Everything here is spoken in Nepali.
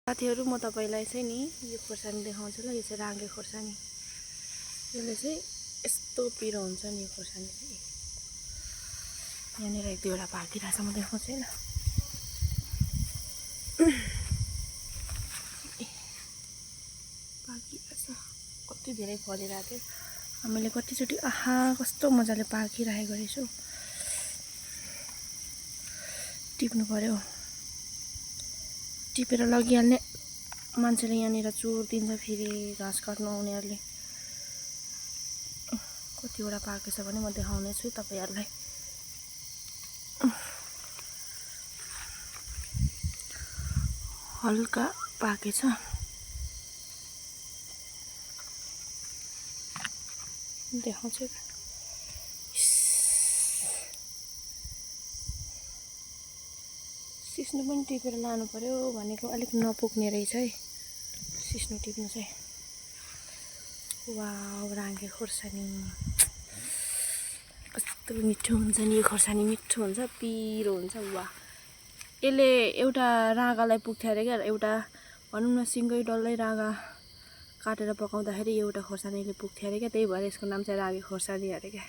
साथीहरु म तपाईलाई चाहिँ नि यो खोर्सानी देखाउँछु ल। यो चाहिँ रागे खोर्सानी। यसले चाहिँ यस्तो पिरो हुन्छ नि यो खोर्सानी चाहिँ। यहाँनिर एक दुईवटा पाकिरहेछ म देखाउँछु है ल। पाकिरहेछ कति धेरै फलिरहेको थियो। हामीले कतिचोटि आहा कस्तो मजाले पाकिरहेको रहेछु। टिप्नु पर्यो। टिपेर लगिहाल्ने मान्छेले यहाँनिर चोर दिन्छ फेरि घाँस काट्नु आउनेहरूले। कतिवटा पाकेछ भने म देखाउने छु तपाईहरुलाई। हल्का पाकेछ। देखाउँछु। सिस्नु पनि टिपेर लानु पर्यो भनेको अलिक नपुग्ने रहेछ है सिस्नु टिप्नु चाहिँ। वाउ रागे खोर्सानी कस्तो मिठो हुन्छ नि यो खोर्सानी। मिठो हुन्छ पिरो हुन्छ। वाह यसले एउटा रागालाई पुग्थ्यो अरे क्या। एउटा भनौँ न सिङ्गै डल्लै रागा काटेर पकाउँदाखेरि एउटा खोर्सानीले पुग्थ्यो अरे क्या। त्यही भएर यसको नाम चाहिँ रागे खोर्सानी अरे क्या।